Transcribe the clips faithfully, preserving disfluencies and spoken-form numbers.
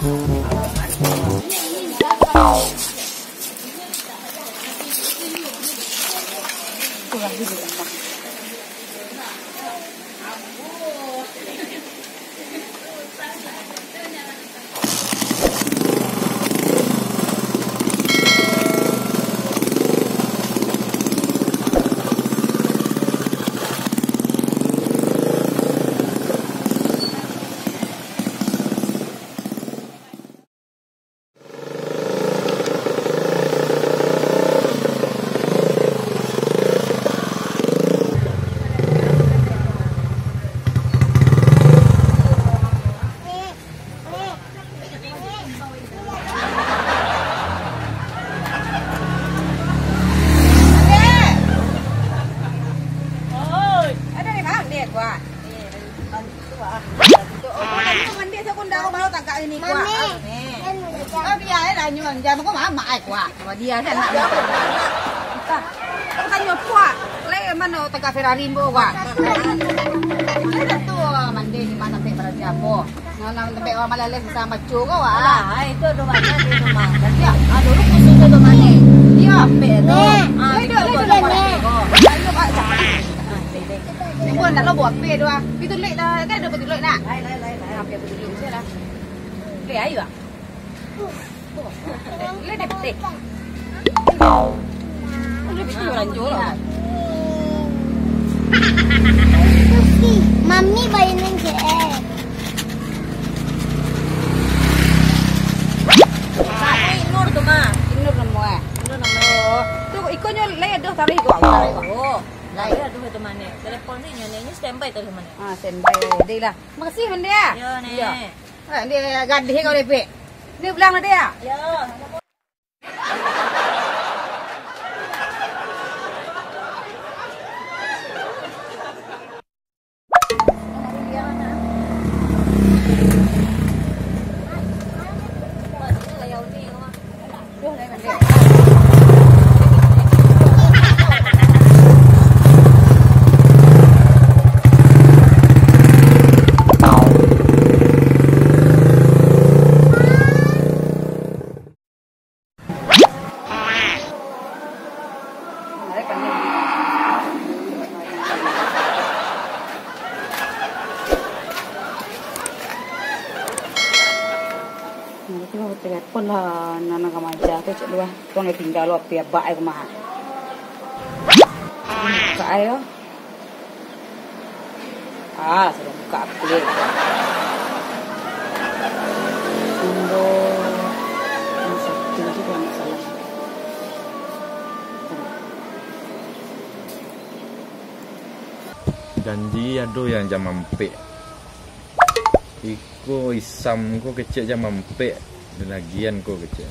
Oi, ada di mana, Kuah? Mandi, aku ndak mau tagak ini, Kuah. Mami. Kau biar lah, nyuang jam kau mamak ai, Kuah. Kalau dia kan nak dia. Entah. Aku tanyo, Kuah. Lai mano tagak Ferrari mbo, Kuah? Lai dah tu, mandi di mana, Pek, baraja apo? Nah, nah, tampek urang malaleh susah baco ko, wah. Alah, itu ado banyak di rumah. Berarti, ah, dulu khusus tu mane? Iyo. Ampek tu. Ah, itu tu, tu, tu, tu. Ayo, Pak. Ah, deh, deh. Ni pun nak lo buat ape tu, ah. Pituluik dah, kan ado pituluik nak? Lai, lai, lai, lai. Ah, ape pituluik je lah. Oke, ayo, ah. Boleh deh, boleh. Boleh betul lanjut lah. Mami mainin C R. Inur tu, Ma. Inur namo, eh? Inur namo. Oh. Tu ikonyo lai ado tarikh ko, tarikh ko. Oh. Lai ado tu mane. Telepon ni nyo, nyo standby tu mane. Ah, standby. Deh lah. Makasih, Mande, ah. Yo, Nek. Yo. Ah, dia gadih kau lepek. Ni pulang lah dia. Yo. Nah, itu lah telepon lah, nana remaja tu, cek dua. Tuang tingga lo, api abak ai kumaha. Buka ai lo. Ah, sudah buka api. Nombor satu tu kalau nggak salah. Janji ado yang jam ampek. Iko Isam ko kecek jam ampek, dilagian ko kecek.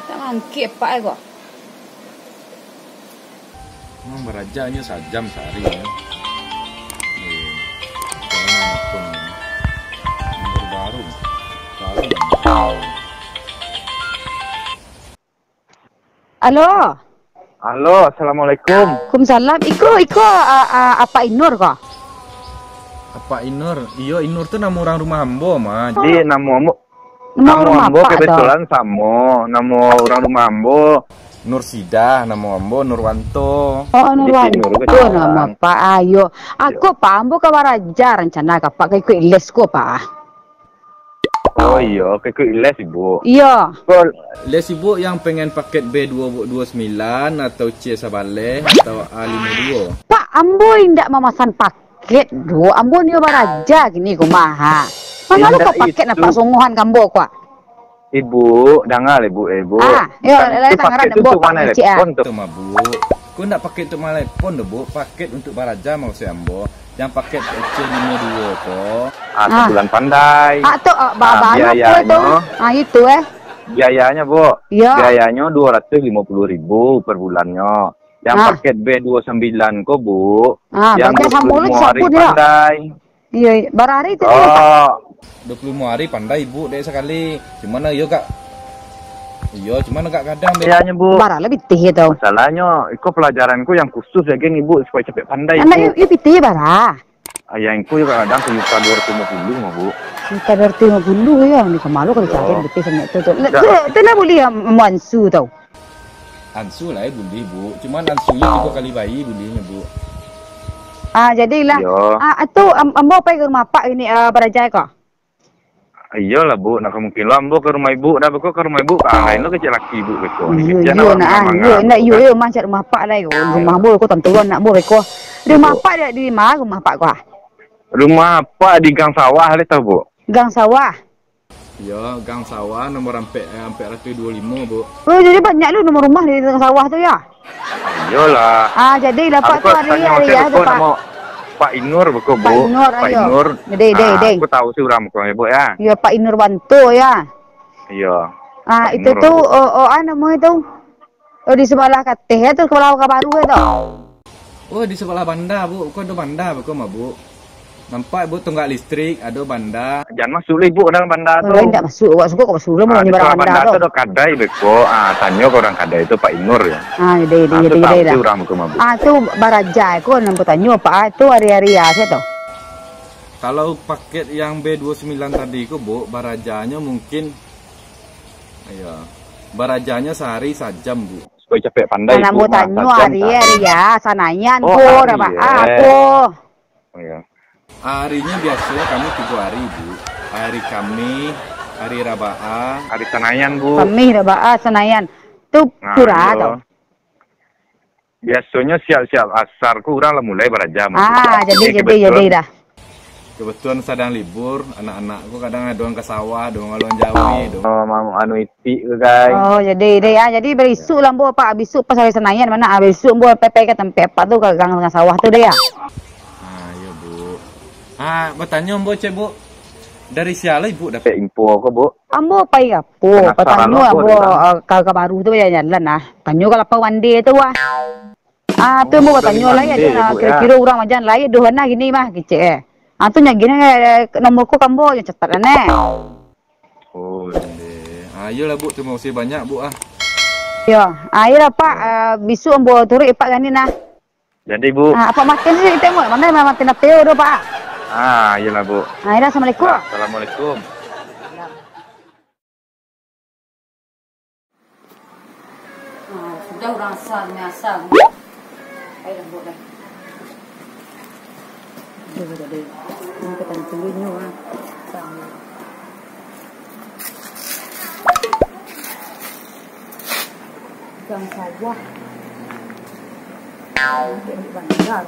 Tak mangkik apak ko. Memang baraja nyo sajam sahari nyo. Eh, jangan handphone nyo. Nomor baru. Baru. Alo. Alo, assalamualaikum. Waalaikumsalam. Iko, iko, a, a, Apak Inur ko? Apak Inur? Iyo, Inur tu namo urang rumah ambo, mah. Di namo ambo, Namo namo rumah ambo apak tu? Kebetulan samo, namo urang rumah ambo. Nursidah, namo ambo Nurwanto. Oh, Nurwanto, Inur ke namo apak. Ayo. Iyo. Ako, Pak, ambo ka baraja, rancana ka, Pak, ka ikuik les ko, Pak. Oh, iyo, ka ikuik les, Ibu. Iyo. Ko les Ibu yang pengen paket B dua duo sembilan atau C sabaleh atau A limo duo? Pak, ambo indak mamasan paket. Paket, Dok. Ambo nio baraja kini ko mah. Mano lo ka paket nan pasongohan ka ambo ko? Ibu, danga lah, Ibu, eh, Ibu. Ah, yo, lai danga ambo ko, cik, ah. Tu mah, Bu. Ko ndak paket untuak malelepon doh, Bu. Paket untuak baraja maksud ambo. Yang paket C limo duo ko. Ah, sabulan pandai. Ah, tu, ah, ba-, ah, ba-, biayanyo. Ah, itu, eh. Biayanyo, Bu. Yo. Biayanyo duo ratuih limo puluah ribu per bulannyo. Yang paket B dua sembilan ko, Bu. Ah, yang dua puluah limo hari pandai. Iyo, iyo. Bara hari tu, Pak? Dua puluah limo hari pandai, Bu, dek sakali. Cuman iyo agak Iyo, cuman agak gadang, Bek. Iyanyo, Bu. Bara lah pitih tu. Masalahnyo, iko pelajaran ko yang khusus lagi ni, Bu, supaya capek pandai, Anak Bu. Iyo, iyo pitih bara. Ah, yang iko yo kadang sajuta dua ratus limo puluh mah, Bu. Sajuta dua ratus limo puluh yo, ni kamalu kalau Iyo. Cari pitih sanyak tu, tu. Lah, Dak. Tu, tu lah boleh, am-, am-, ansu tau. Ansu lah, eh, boleh, Bu. Cuman ansu yo tigo kali bayi boleh nyo, Bu. Ah, jadilah. Iyo. Ah, tu am-, ambo pai ka rumah apak ni, ah, baraja ko? Iyolah, Bu, nak ka mungkin lo ambo ka rumah ibu, dah beko ka rumah ibu, ka lain lo kecek laki ibu beko. Iyo, Kecek iyo, nak, nak ah, mangan iyo, nak, iyo, iyo, mah cak rumah apak lah, iyo. Rumah ambo ko tantu lo anak ambo beko. Rumah Iyo. Apak di, di ma rumah apak ko, ah? Rumah apak di Gang Sawah, le tau, Bu? Gang Sawah? Iyo, Gang Sawah, nomor ampek, eh, ampek ratus duo limo, Bu. Oh, jadi banyak lo nomor rumah di Gang Sawah tu, yo? Iyolah. Ah, jadi lah, Pak, Aku tu hari, tanyo hari, cek ya, beko tu, Pak. Namo Pak Inur beko, Bu. Pak Inur, Pak ayo. Inur. Deh, deh, Ah, deh. Aku tahu si urang beko, ya, Bu, ya. Yo, Pak Inur Banto, ya. Iyo. Ah, Pak itu Inur tu, Banto. Oh, oh, ah, namo itu? Oh, di sebelah kateh, ya, tu, sebelah ka baru, ya, tu. Oh, di sebelah banda, Bu. Ko ado banda, beko mah, Bu. Nampak, Bu, tonggak listrik, ado banda. Jan masuk lah ibu dalam banda tu. Orang indak masuk, awak suko kok masuk lah, Ah, mau di nyebarang sebelah banda banda tu. Tu ada kadai beko. Ah, tanyo ke orang kadai tu, Pak Inur ya. Ah, deh, deh, Ah, tu deh, tahu deh, tu dah. Orang beko mah, Bu. Ah, tu baraja ko nan batanyo, Pak. Ah, tu hari-hari ya, sia tu. Kalau paket yang B dua sembilan tadi ko, Bu, barajanyo mungkin, iya, barajanyo sehari sajam, Bu. Supaya capek pandai, Nan Bu, ambo mah, tanyo sajam hari, sehari. Hari ya, Sanayan Oh, ko, hari, Rabaa eh. Ko. Oh, iya. Arinyo biasonyo kami tigo ari, Bu. Ari Kamih, ari Rabaa. Ari Sanayan, Bu. Kamih, Rabaa, Sanayan. Tu Nah, pura iyo. Tu. Biasonyo siap-siap asar ko urang lah mulai baraja, Bu. Ah, jadi, Ini jadi, kebetulan jadi dah. Kebetulan sadang libur, anak-anak ko kadang ado nan ka sawah, ado nan ka luang jawi, ado. Oh, mam-, anu itik tu, guys. Oh, jadi, deh, ah, jadi barisuak lah ambo, Pak. Barisuak pas ari Sanayan mah, ah, barisuak ambo pai-pai ka tampek Apak tu, ka gang tangah sawah tu, deh, ya. Ah, iyo, Bu. Ah, batanyo ambo, cek, Bu. Dari sia lah Ibu dapek info ko, Bu? Ambo pai apo? Penasaran Batanyo lah, Bu, ambo, dengan ah, ka, ka baru tu bajalan-jalan lah. Tanyo ka lapau mandi tu, wah. Ah, tu Oh, ambo dari batanyo lah, mandi, ya, Bu, ya. Kiro-kiro urang macam lai doh nah gini mah, kecek, eh. Ah, tu nyo gini, eh, nomor ko ka ambo, nyo catat lah, neh. Oh, ndeh. Ah, iyolah, Bu. Terima kasih banyak, Bu, ah. Yo, ah, iyolah, Pak. Yo. Ah, bisuak ambo turuik Pak gani nah. Jadi, Bu. Ah, Apak makan sih, kita mau. Mana yang makan apo tu, Pak? Ah, iyolah, Bu. Ah, iyolah, Assalamualaikum. Assalamualaikum. Ah, sudah urang asal, ni asal. Ayo, lambok dah. Dah, dah, dah. Ini ketan telunyo, ah. Asal. Gang sawah. Ambil, ambil bandar.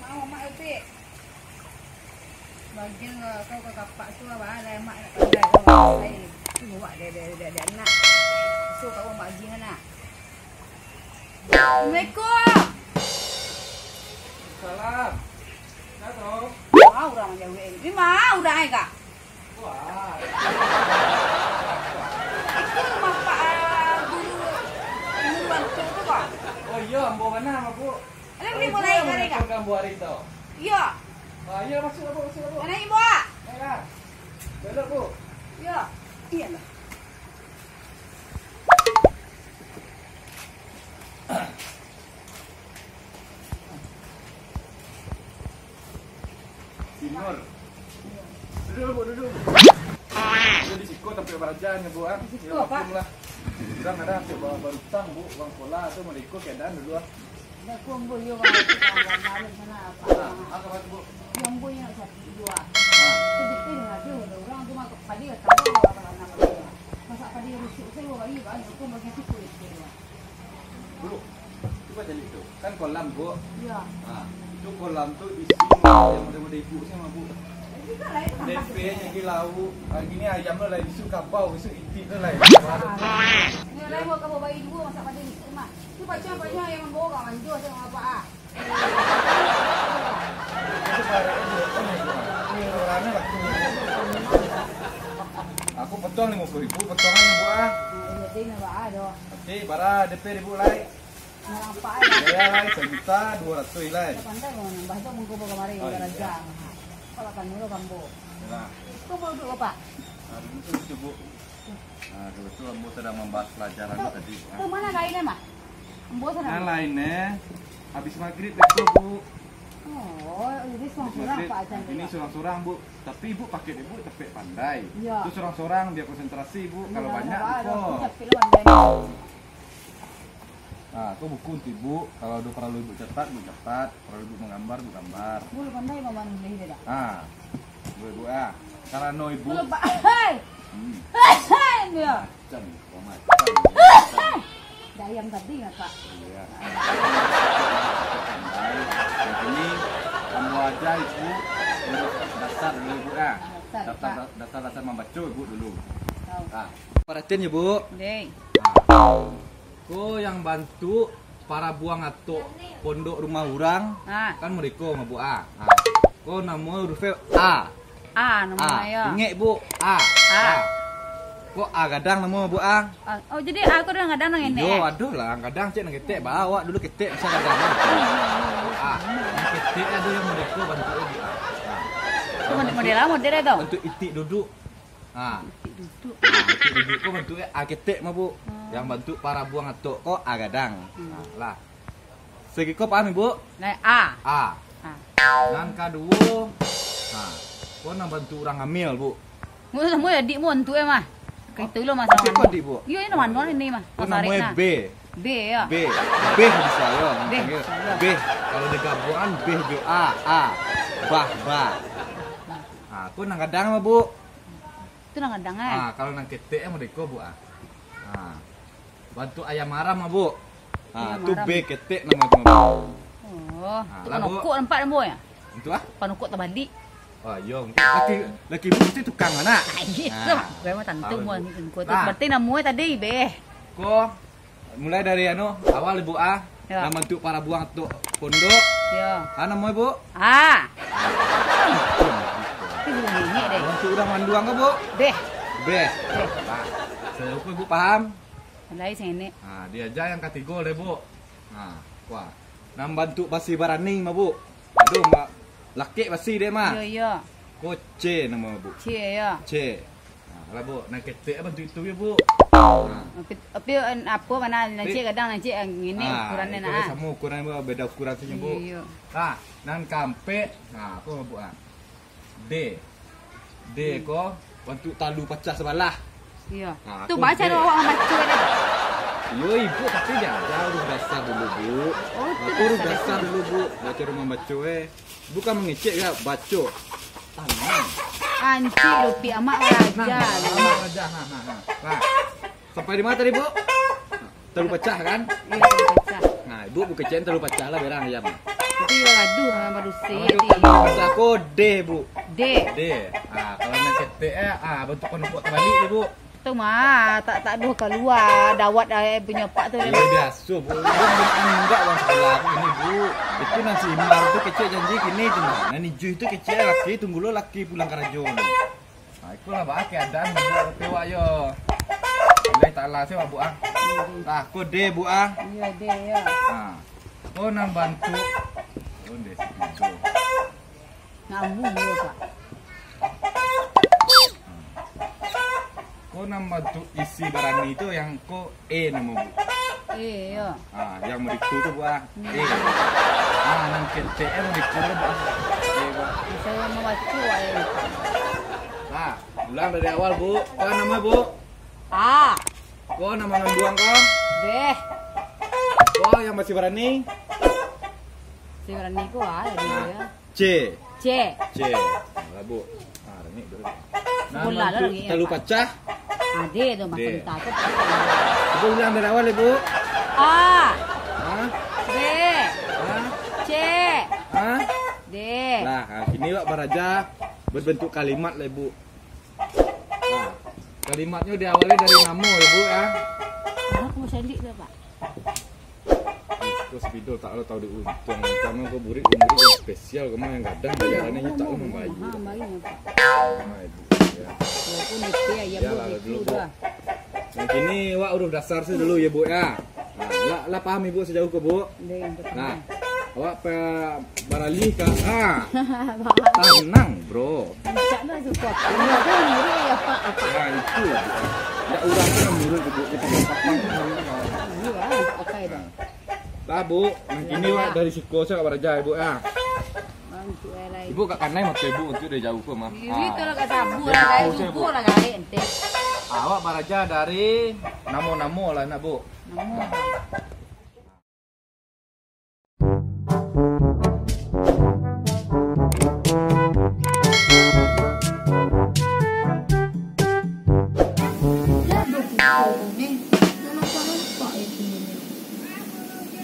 Mau, Mak, Epic. Bagian, eh, kau ka kapak tu, abah, lah, Mak, nak pandai kau, Mak. Ai, tu buat dia, dia, dia, dia anak. So, kau Mak Jin anak. Assalamualaikum. Salam. Sia tu? Ah, urang manjawek ni. Ni ma urang ai, Kak? Wah. Itu rumah Pak, ah, guru, guru Anto tu, Kak? Oh, iyo, ambo kanai, Bu. Alah, Oh, beli itu mulai yang kali, Kak? Menelpon ambo hari tu. Iyo. Ah, iyo, masuk lah, Bu, masuk lah, Bu. Naik, Bu, ah. Naiklah. Belok, Bu. Iyo. Iyolah. Sinur. Duduk, Bu, duduk. Itu di siko tampek baraja nyo, Bu, ah. Di siko, Pak. Urang ada ampek ba-, barutang, Bu, urang sekolah tu, mariko keadaan dulu, ah. Dah, ku ambo iyo, Bang. Bang, Bang, Bang, sana, apa? Ah, apa khabar, Bu? Iyo, ambo iyo nak sakit dulu, ah. Ah. Tu betul lah, tu ada urang tu, mak, padi lah, tahu lah, apa, apa, apa. Masak padi rusuk, saya bawa balik, Bang. Aku bagi aku kulit, gitu, Bang. Bu, cuba cari tu. Kan kolam, Bu. Iya. Ha, itu kolam tu isi yang muda-muda ibu sih, Bu. Tempe, jadi lauk. Ha, gini ayam tu lah, isu kabau, isu itik tu lah. Ini lah, buat kabau bayi dua, masak pada ni, rumah. Tu pacah-pacah yang membawa orang anjur sama apa, ah. Aku Potong limo puluah ribu, potongan ibu ah. Jadi nak ba a doh. Oke, bara D P ibu lai? Nak apa ai? Biaya lai sajuta duo ratuih lai. Pandai mau nambah tu mungko kamari. Oh, iya. Kalau kan dulu kambo. Yalah. Kau mau duduk apa? Ah, dulu tu, bu. Ah, dulu tu ambo sedang membahas pelajaran tu tadi. Ke mana lainnya, Mak? Ambo sana. Yang lainnya habis maghrib besok, bu. Oh, jadi surang-surang, Pak, aja. Ini surang-surang, bu. Tapi ibu pakai ibu tapi pandai. Iya. Itu surang-surang biar konsentrasi, bu. Kalau banyak, bu. Nah, tu buku untuk ibu. Kalau ada perlu ibu catat, ibu catat. Perlu ibu menggambar, ibu gambar. Boleh pandai mama nulis dia dah. Ah, boleh, bu ah. Karena ibu. Boleh, Pak. Hei! Hmm. Hei, dia. Macam, macam. Dah ayam tadi lah, Pak. Iya. Pandai. Yang ini, ambo aja ibu. Dasar dulu ibu ah. Dasar, dasar, dasar membaca ibu dulu. Tahu. Ah. Perhatian ya, bu. Deh. Ah. Ko yang bantu parabuang atok pondok rumah urang, ah, kan mereka mabuk ah. Ah. Ko namo huruf A. A namo A. Yo. Ingek, bu. A. A. A. Ko A gadang namo, bu ah. Ah, oh, jadi A ko gadang nang ini. Yo, eh? Aduh lah, gadang cek nang ketek, ba awak dulu ketek bisa gadang. A. Nang ketek ado yang mereka bantu, bu ah. Ah. Itu model, model apa model itu? Bantu itik duduk. Ha. Itik duduk. Ha, itik duduk ko bantuak A ketek mah, bu. Hmm. Yang bantuak parabuang atok ko A gadang. Hmm. Ha, lah. Segi ko paham, ibu? Nah, A. A. A. Nan kaduo, ha, ko nan bantuak urang hamil, bu. Mu samo adik mu antu eh mah. Kayak itu lo masalah. Ko adik, bu? Iyo, ini manual ini mah. Ko namonyo B. B ya. B. B bisa yo. B. Kalau digabuangan B jo A, A. Bah, bah. Ha, ko nan gadang mah, bu. Itu nan gadang, eh? Ah, kalau nan ketek, eh, modeko, bu, ah. Ah. Bantuak ayam maram, ah, bu. Ah, tu B ketek namo tu, bu. Oh, ha, tu lah, bu. Panukuk nampak, bu, ya? Itu, ah? Panukuk tabalik. Oh, iyo, mungkin laki, laki ibu mesti tukang, anak. Ah, iyo, tu. Nah. Gue mah tantu, tahu, bu. Berarti namonyo tadi, beh. Ko Mulai dari anu, awal, bu, ah. Yo. Nan bantuak parabuang atok pondok. Yo. Ah, namonyo, bu? A. Itu bunyi deh. Bantuak urang manduang ko, bu? Beh. Beh. Beh. Nah, sajo ko ibu paham? Mulai sini. Nah, diaja yang katigo deh, bu. Nah, wah. Nan bantuak basi barani mah, bu. Aduh, Mbak. Lakek basi dek mah. Iyo, iyo. Ko C namo, bu. C, iyo. C. Nah, lah, bu. Nan ketek bantuak itu, yo, bu. Nah. Tapi, tapi, apo, mana nan cek kadang nan cek ngini ukurannya, nah. Samo ukuran, bu. Beda ukuran sajo, bu. Iyo. Nah, nan kaampek. Nah, apo, bu, ah? D. D ko bantuak talu pacah sabalah. Iyo. Ha, tu baco dulu awak mambaco deh. Iyo, ibu tapi diaja huruf dasar dulu, bu. Oh, tu dasar dulu, bu. Baco huruf mambaco, eh. Bukan mangecek ya, baco. Tanang. Anci, lopi amak raja. Nah, nah, nah, nah. Sampai di mana tadi, bu? Talu pacah, kan? Iyo, talu pacah. Nah, ibu bukecek talu pacah lah, berang ayam. Itu yo gaduah, ah, manusia. Talu pacah ko D, bu. D. D. Ah, kalau nan ketek, eh, ah, bantuak panukuk tabalik, bu. Tu mah, tak, tak doh kalua, dawat, eh, punyo apak tu. Iyo, biaso, bu. Ibu enggak urang sakolah aku ini, bu. Itu nan si Imar tu kecek janji kini tu, nah. Nan ijo itu kecek laki, tunggu lo laki pulang karajo ni. Ha, iko lah, bah, keadaan bubuak tapi awak yo. Lillahi ta'ala se, bah, bu, ah. Lah, ko D, bu, ah. Iyo, D, yo. Ha. Ko nan bantuak. Ko D, situ. Nak amuah yo, Pak. Ko nan bantuak isi barani tu yang ko E namo, bu. E, yo. Ah, yang madiku tu, bu, ah. Hmm. E. Ah, nan ketek, eh, madiku tu, bu, ah. E, bu. Bisa mambaco, eh. Nah, ulang dari awal, bu. Ko namo, bu? A. Ko namo nan buang ko? Beh. Ko yang masih barani? Masih barani ko, ah, jadi. Nah. Yo. C. C. C. Nah, lah, bu. Ah, rangik tu. Nah, sekolah lah bantuak lagi, talu pacah. Ah, D tu, Mas. D. Entah tu. Cuba ulang dari awal, ya, bu. A. Ha? B. Ha? C. Ha? D. Nah, ha, kini awak baraja berbentuk kalimat lah, bu. Nah, kalimatnyo diawali dari namo, ya, bu, ya. Aku mau selik tu, Pak. Ih, ko spidol tak lo tau di untuang. Untuang ko burik, burik yang spesial, kemah yang gadang, bayarannya tak lo mambayar. Maha, mambayar, Pak. Nah, ibu. Walaupun isi ayam. Iyalah, dulu, Bu. Nah, kini awak urus dasar se dulu ya, Bu, ya. Nah, lah, lah paham Ibu sajauah ko, Bu? Deh, udah paham. Nah, awak pe-, baralih ka, ah, tanang, Bro. Puncak tu suko. Ini ada murid ya, Pak, apa? Nah, itu lah, Bu. Ndak urang kan murid, Bu. Kita kan papang. Iya, pakai dah. Nah. Lah, Bu, nah, kini awak dari siko se awak baraja, Bu, ya. Ibu agak kanai mato Ibu untuak dari jauah ko mah. Iyo, itulah ka sabu lah, gaek, suko lah, gaek, ente. Awak baraja dari namo-namo lah, nak, Bu. Namo.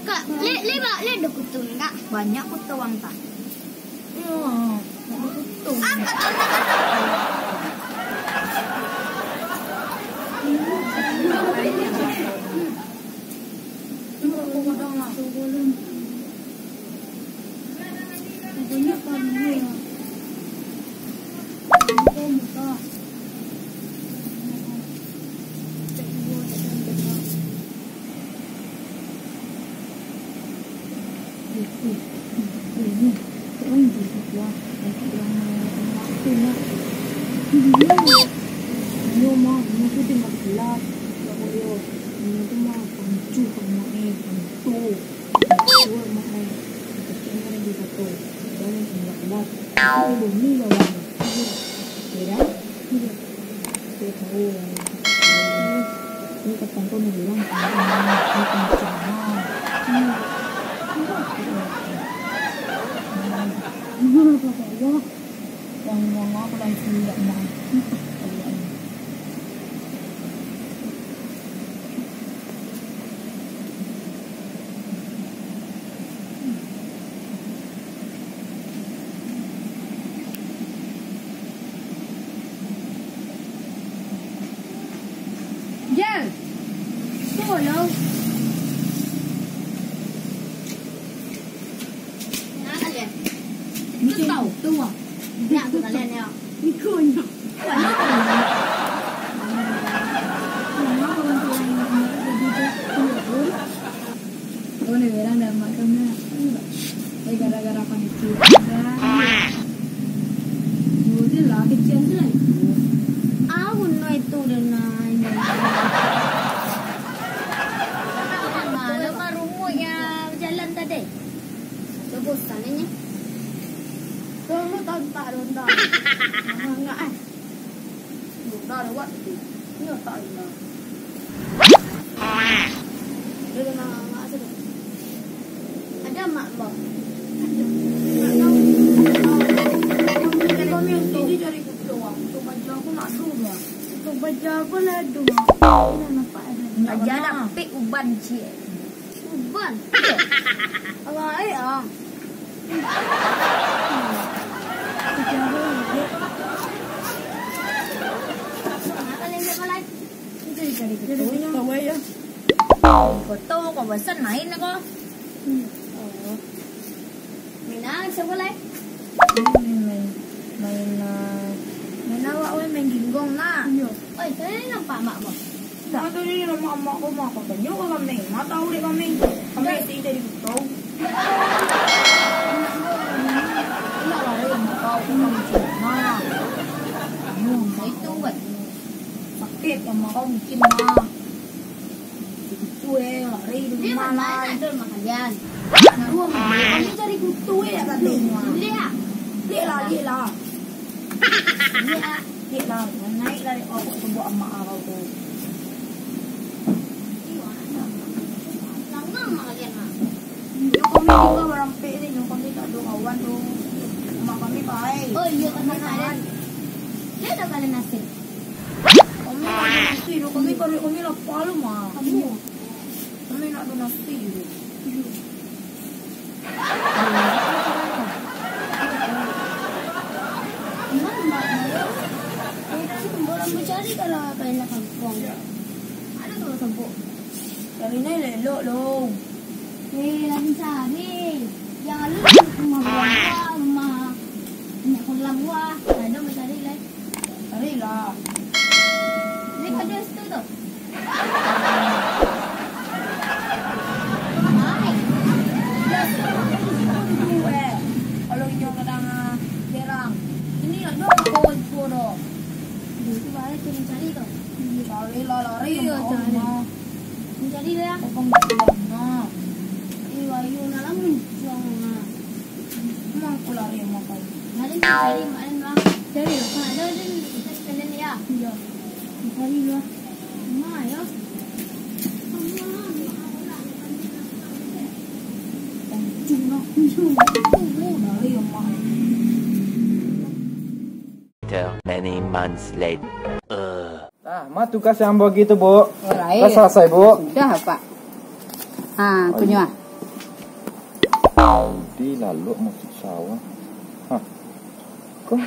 Kak, le, le, ba-, le do kutu, Kak. Banyak kutu wang, Kak. Iyo, nak do kutu. Banyak kan, iyo. Mudah-mudahan. Ini kata kau ni bilang, ini kencang. Ini apa, ya Allah? Yang, yang aku langsung tidak mau. Jal, tolong. Nah, kalian. Itu tahu. Tuh, Mak. Ya, tuh kalian ya. Iko nyo. Kau ni berang dah makan, nah. Eh, gara-gara panitia. Udah lah, kecil tu lah itu. Ah, no itu udah naik. Malam mah rumah ya jalan tadi. Bosan ni. Kalau tak, tak ada, tak. Enggak, eh. Udah lewat tu. Ini otak Lina. Dia kena mak asa tu. Ada mak, Bang. Ada. Kami yang tinggi dari kutu, Bang. Untuk baju aku nak tu, Bang. Untuk baju aku lah tu, Bang. Ini nampak ada. Aja dah pik uban, cik. Uban. Alah, eh, ah. Foto, kau bosan main ko. Hmm. Oh. Mina, siapa lai? Main, main, main, ah, main awak, weh, main ginggong, nah. Iyo. Oi, saya nampak mak, Bang. Ndak. Tadi ni rumah amak ko mah, kau tanyo ka kami. Ma tahu dek kami. Kami isi jadi kutau. Indak lah, Ray, amak kau, kau mah micik. Nah. Nah, itu buat. Sakik amak kau micik, nah. Itu, eh, lari di rumah, lah. Dia mana ada rumah kalian? Aduh, amak, kami cari kutu, eh, kat rumah. Lihat. Lihat lah, lihat lah. Lihat lah. Naik dari pokok tu buat amak kau tu. Langgang mah kalian mah. Yo, kami juga barampek ni, yo, kami tak ada kawan tu. Rumah kami baik. Oh, iya, kami kalian. Dia ada kalian nasi. Kami nak donasi tu, kami paruik kami lapar lu mah. Kamu? Kami nak donasi tu. Mana, Mak? Eh, kan orang mencari kalau apa yang nak kampung. Ada kalau sampuk. Cari ni elok lu. Eh, lagi cari. Yang lalu rumah buah, rumah banyak kolam buah. Ada mencari lah. Cari lah. Nah, eh, ayo, nak lah muncuang, nah. Emang aku lari sama kau. Nah, den cari, mak den, bang. Cari, bang. Nah, ado, den, kita sekalian, ya. Iya. Cari, bang. Nah, ya. Muncuang, nah. Muncuang. Lari sama. Many months later. Nah, ma tugas yang ambo bagi tu, Bu? Oh, lain. Lah salasai, Bu? Sudah, Pak. Ha, oh, kunyah. Di lalok masuk sawah. Hah. Kok,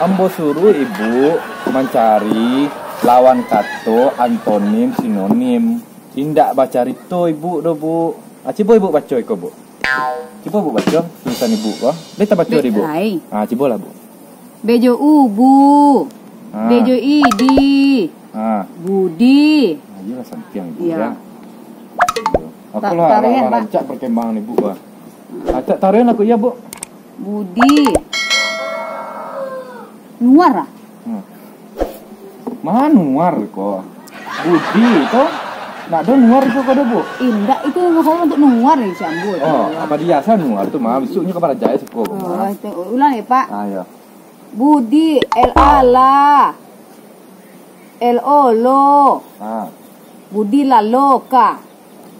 ambo suruh Ibu mancari lawan kato, antonim, sinonim. Indak bacarito Ibu do, Bu. Ah, cubo Ibu baco iko, Bu. Cubo, Bu, baco tulisan Ibu ko. Dek tabaco dek Ibu. Lai. Ah, cubolah, Bu. Bejo ubu. Ah. Bejo idi. Ah. Budi. Ah, iyolah, santiang Ibu, ya. Aku lah, lah, lah rancak perkembangan Ibu, wah. Acak tarian aku, iya, Bu. Budi. Nuar, ah? Hmm. Ma nuar ko? Budi tu. Nak do nuar tu ko do, Bu? Indak, itu masalah untuk nuar ni, si Ambo tu. Oh, apa biasa nuar tu, mah? Besoknyo ka baraja suko, oh, mah. Itu ulang ya, Pak. Ah, ya. Budi, el ala. El olo. Ah. Budi laloka.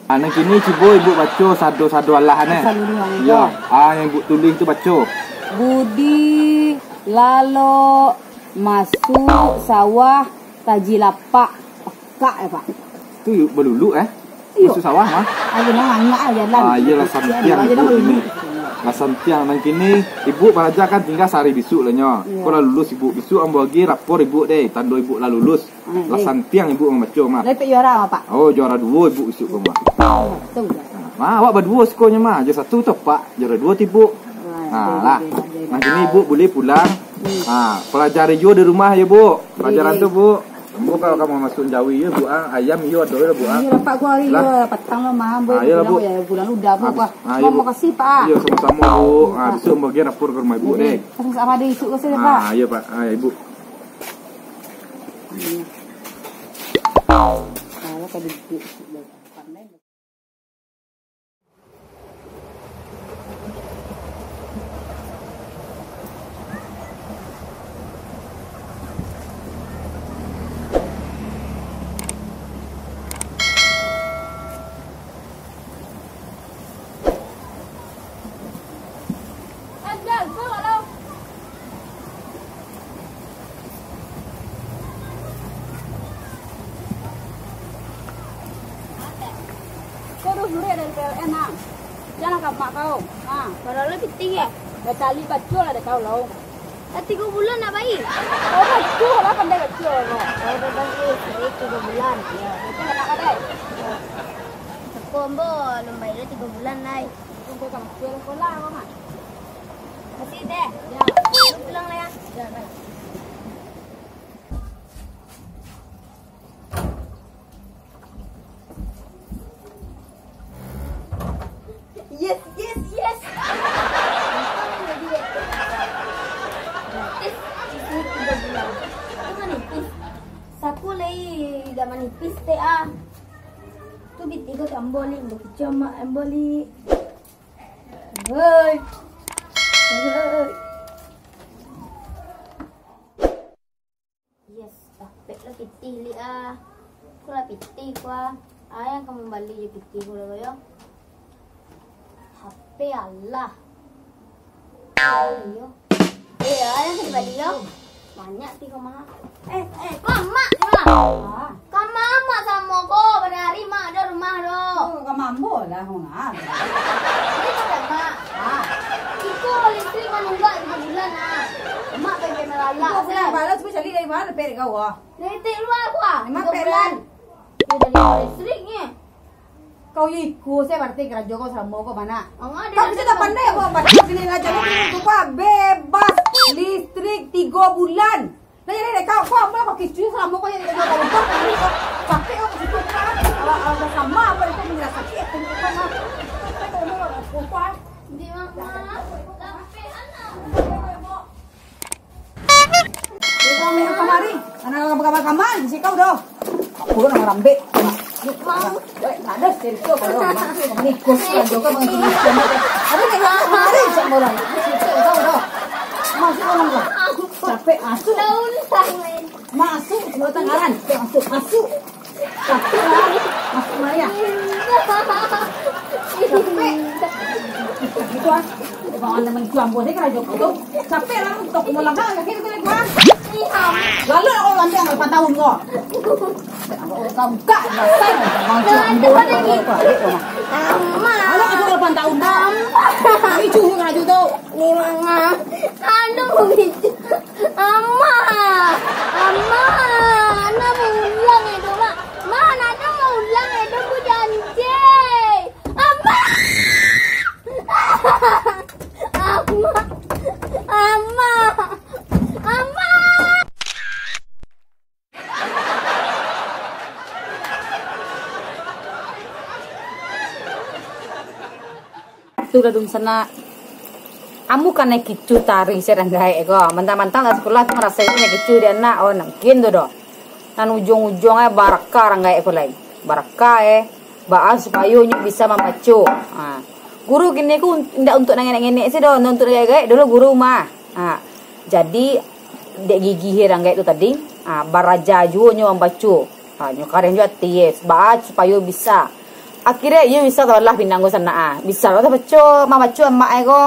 Ah, nan kini cubo Ibu baco sado-sado alah, neh. Saluruahnyo. Yo, ah, yang Ibu tulis tu baco. Budi lalo masuk sawah taji lapak. Pekak ya, Pak? Tu baluluk, eh? Iyo. Masuk sawah, mah? Ayo, mah, angak aja lah. Ah, iyolah, santiang Ibu ini. Lah santiang nan kini, Ibu baraja kan tingga sahari bisuak lah nyo. Iyo. Kok lah lulus Ibu, bisuak ambo agi rapor Ibu deh, tando Ibu lah lulus. Lah santiang Ibu mambaco, mah. Lepek juara, Pak? Oh, juara duo Ibu bisuak ko, mah. Betul. Mah, awak baduo sukonyo, mah. Juara satu tu, Pak. Juara duo tu Ibu. Wah, ha, lah. Nah, kini Ibu buliah pulang. Hmm. Ha, pelajari juo di rumah yo, Bu. Pelajaran tu, Bu. Bu, kalau kamu masuk jawi yo, Bu, ah, ayam yo ado yo, Bu, ah. Iyo, Pak, gua hari yo, patang lo, mah. Ayolah, Bu. Pulang udah, Bu. Makasih, Pak. Iyo, sama-sama, Bu. Ha, besok bagian rapor ke rumah Ibu deh. Sama-sama deh, isuk ke sini, Pak. Ha, iyo, Pak. Ha, Ibu. Kalau tadi Kau duo suruik dari P L N, ah. Jangan ka mak kau. Ah. Padahal lo pitih, eh. Dah cali baco lah dek kau lo. Lah tigo bulan nak bai. Kau baco lah, pandai baco lo. Kau dah bai, eh, tigo bulan. Yo, baco nak kadai. Sako ambo alun bai lo tigo bulan lai. Ambo ka baco lah sekolah kau, mak. Makasih, Teh. Yo. Pulang lah, yo. Yo, baik. Yes, yes, yes. Manipis, isi tigo bulan. Tu manipis. Sako lai dak manipis, Teh, ah. Tu bitigo tu ambo li, ambo kicau mak ambo li. Hei. Hei. Yes, dapek lah pitih li ah. Aku lah pitih ku ah. Ah, yang kamu bali jo pitih ku lah yo. H P alah. Iyo. Eh, ah, yang kamu bali yo. Banyak ti ko mah. Eh, eh, ko amak lah. Ah. Ka ma amak samo ko, pado ari mak ado rumah do. Oh, ka ma ambo lah, ho nah. Jadi ko dak mak. Ah. Iko listrik manunggak tigo bulan ah. Mak pai malalak. Tigo bulan balas, gue cari dari mana, pek kau ah? Dari tek luar ko ah. Memang tigo bulan. Yo, dari listrik ni. Kau yo iko, saya berarti karajo kau salamo kau, mana? Kau bisa tak pandai kau baca sini lah, jangan kau bebas listrik tigo bulan. Nah, jadi deh, kau, kau ambil kau kicau salamo kau yang kau kau kau kau capek kau situ kan. Kalau kalau sama apa itu menjelaskan sakit itu kau mah. Kau mau kau kuat. Di mama. Dia kau ambil kamari. Anak kau kamar-kamar di sini kau dah. Aku nak rambek. Mau. Eh, ada cerita kalau masuk, ni kos kan, juga mengenai cerita. Ada yang lari sama orang. Cerita tahu dah. Masuk orang lah. Capek masuk. Tahu lah. Masuk, dua tangan. Masuk, masuk. Masuk lah. Masuk Maya. Capek. Itu ah. Bawaan teman juang buat dia kerja tu. Capek lah, untuk mau langkah kaki tu kan. Lalu aku nanti angkat empat tahun kau. Kau buka, dasar, kau juang buat dia. Amak. Anak aku delapan tahun dah. Amak. Ini cucu kan tu. Ni manga. Aduh, gitu. Ama! Ama! Nak maulang Edo, Mak. Mak, nak maulang Edo, ku janji. Ama! Ama! Ama! Ama! Tu lah dunsanak. Amu kanai kicuah taruih se dek gaek ko. Mantang-mantang lah sakolah tu marasai kanai kicuah dek anak. Oh, ndak mungkin tu doh. Nan ujuang-ujuang e baraka dek gaek ko lai. Baraka e. Baa supayo nyo bisa mambaco. Ha. Guru kini ko un-, indak untuak nan ngenek-ngenek se doh, nan untuak gaek-gaek dulu guru mah. Ha. Jadi, dek gigih e dek gaek tu tadi, ha, baraja juo nyo mambaco. Ha, nyo kareh juo ati e, baa supayo bisa. Akhirnyo iyo bisa tabalah pinang ko sanak, ah. Bisa lo tabaco, mambaco amak e ko.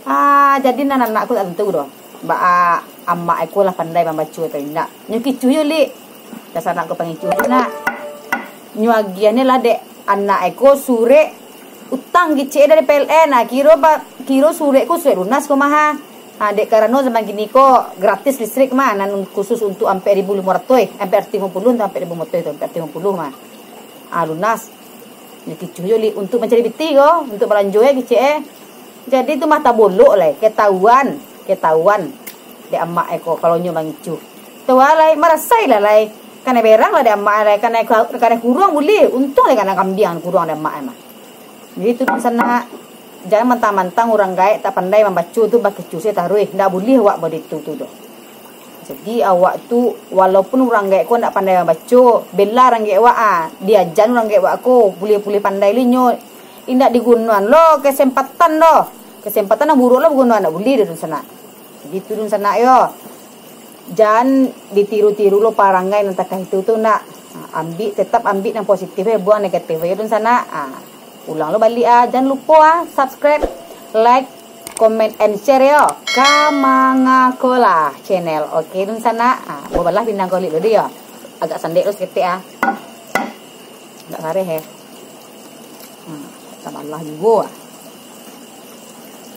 Ah, jadi nan anak ko tak tantu doh. Baa amak e ko lah pandai mambaco atau indak. Nyo kicuah yo, Lik. Dasar anak ko pangicuah tu, nak. Nyo agiah ni lah dek anak e ko surek utang kicek e dari P L N. Nah, kiro pa-, kiro surek ko surek lunas ko mah, ha. Ha, dek karano zaman kini ko gratis listrik mah, nan khusus untuk ampek ribu limo ratuih, ampek ratuih limo puluah tu, ampek ribu limo ratuih tu, ampek ratuih limo puluah mah. Ah, lunas. Nyo kicuah yo, Lik, untuk mancari piti ko, untuk balanjo e kicek e. Jadi tu mah tabolok lai, ketahuan, ketahuan dek amak e ko kalau nyo mangicuah. Tu lah lai, marasai lah lai. Kanai berang lah dek amak e lai, kanai, kanai kuruang buliah, untuang lai kanai kambiang kuruang dek amak e mah. Jadi tu dunsanak, jan mantang-mantang urang gaek tak pandai mambaco tu bakicuah se taruih, ndak buliah awak baitu tu doh. Jadi, awak tu, walaupun urang gaek ko ndak pandai mambaco, bela urang gaek awak, ah, diajan urang gaek awak ko, buliah-buliah pandai linyo, indak digunoan lo kesempatan doh. Kesempatan nan buruak lo bagunoan, ndak buliah doh, dunsanak. Jadi, itu dunsanak yo. Jan ditiru-tiru lo parangai nan takah itu tu, nak. Ah, ambiak, tetap ambiak nan positif, eh, buang negatif, yo, dunsanak. Ah. Ulang lo baliak, ah. Jan lupo, ah, subscribe, like, comment, and share yo. Ka Mangakola Channel. Oke, dunsanak. Ah, babalah pinang ko, Lik, lo deh yo. Agak sandek lo saketek, ah. Agak sareh, eh. Hmm, tabalah juo, ah.